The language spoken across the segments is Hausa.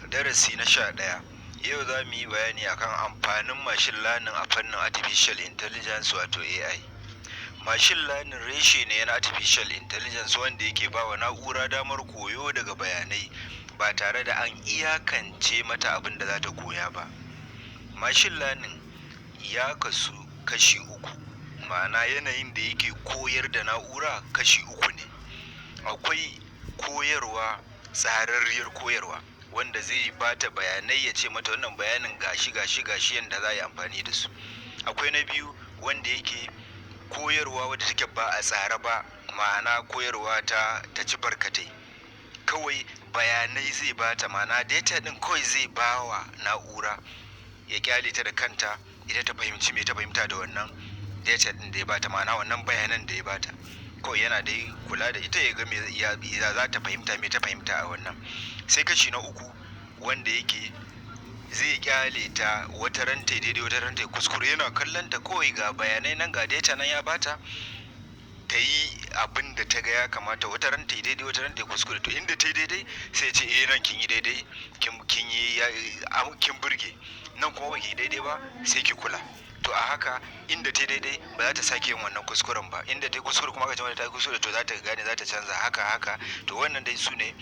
Darasi na 11. Yau za mu yi bayani akan amfanin machine learning a fannin artificial intelligence, wato AI. Machine learning reshe ne na artificial intelligence wanda yake ba wa na'ura damar koyo daga bayanai ba tare da an iyakance mata abin da za ta koya ba. Machine learning ya kasu kashi uku, ma'ana yanayin da yake koyar da na'ura kashi uku ne. Akwai koyarwa tsararriyar koyarwa, wanda zai bata bayanai ya ce mata wannan bayanin gashi gashi gashi yanda za a yi amfani da su. Akwai na biyu wanda yake koyarwa wadda take ba a tsare ba, ma'ana koyarwa ta ci barkatai. Kawai bayanai zai bata, ma'ana data ɗin kawai zai bawa na'ura, ya kyale ta da kanta ita ta fahimci me ta fahimta da wannan data ɗin da ya bata, ma'ana wannan bayanan da ya bata. Kawai yana dai kula da ita ya ga me ya za ta fahimta, me ta fahimta a wannan. Sai kashi na uku wanda yake zai kyale ta, wata ran tai daidai, wata ran tai kuskure, yana kallon ta. Kawai ga bayanai nan, ga data nan ya bata, ta yi abin da ta ga ya kamata. Wata ran tai daidai, wata ran tai kuskure. To, inda ta yi daidai sai ce, "Eh, nan kin yi daidai, kin yi, kin burge. Nan kuma baki daidai ba, sai ki kula." To, a haka inda ta daidai ba za ta sake yin wannan kuskuren ba. Inda ta yi kuskure kuma aka ce mata ta yi kuskure, to za ta gane, za ta canza, haka haka. To, wannan dai su ne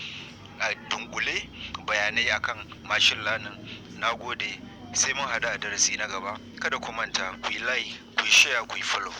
a dunkule bayanai akan machine learning. Na gode, sai mun hadu a darasi na gaba. Kada ku manta ku yi like, ku yi share, ku yi follow.